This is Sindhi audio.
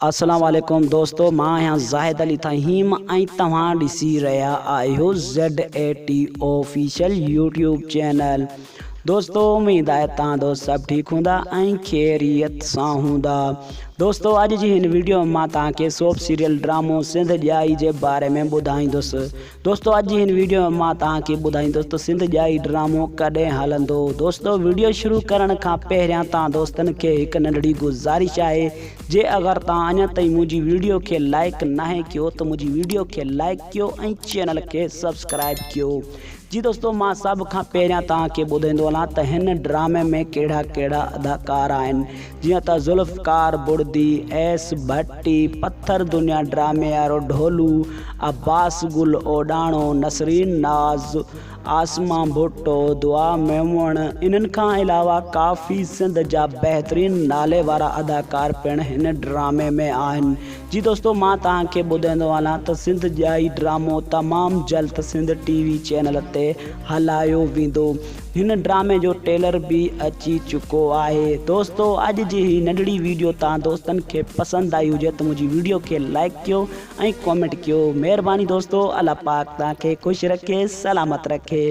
السلام عليڪم دوستو مان آهيان زاهد علي ٿهيم ۽ توهان ڏسي رهيا آهيو Z A T official YouTube channel دوستو اميد آهي توهان دوست سڀ ٺيڪ هوندا ۽ خيريت سان هوندا دوستو اڄ جي هن ويڊيو ۾ مان توهان کي سوپ سيريل ڊرامو سنڌ ڄائي جي باري ۾ ٻڌائيندس دوستو اڄ جي هن ويڊيو ۾ مان توهان کي ٻڌائيندس ته سنڌ ڄائي ڊرامو ڪڏهن هلندو دوستو ويڊيو شروع ڪرڻ کان پهريان توهان دوستن کي هڪ ننڍڙي گذارش آهي جي اگر توهان اڃا تائين منهنجي ويڊيو کي لائيڪ ناهي ڪيو ته منهنجي ويڊيو کي لائيڪ ڪيو ۽ چينل کي سبسڪرائيب ڪيو جي دوستو مان سڀ کان پهريان توهان کي ٻڌائيندو هلان ته هن ڊرامي ۾ ڪهڙا ڪهڙا اداڪار آهن جيئن ته ذوالفقار بڙدي، ايس ڀٽي، پٿر دنيا ڊرامي وارو ڍولو، عباس گل اوڏاڻو، نسرين ناز، عاصمه ڀٽو، دعا ميمڻ، انهن کان علاوه ڪافي سنڌ جا بهترين نالي وارا اداڪار پڻ هن ڊرامي ۾ آهن. جي دوستو مان توهان کي ٻڌائيندو هلان ته سنڌ ڄائي ڊرامو تمام جلد سنڌ ٽي وي چينل تي هلايو ويندو هن ڊرامي جو ٽيلر به اچي چڪو آهي دوستو اڄ جي هي ننڍڙي ويڊيو توهان دوستن کي پسند آئي هجي ته منهنجي ويڊيو کي لائيڪ ڪيو ۽ ڪومينٽ ڪيو مهرباني دوستو الله پاڪ توهان کي خوش رکي سلامت رکي.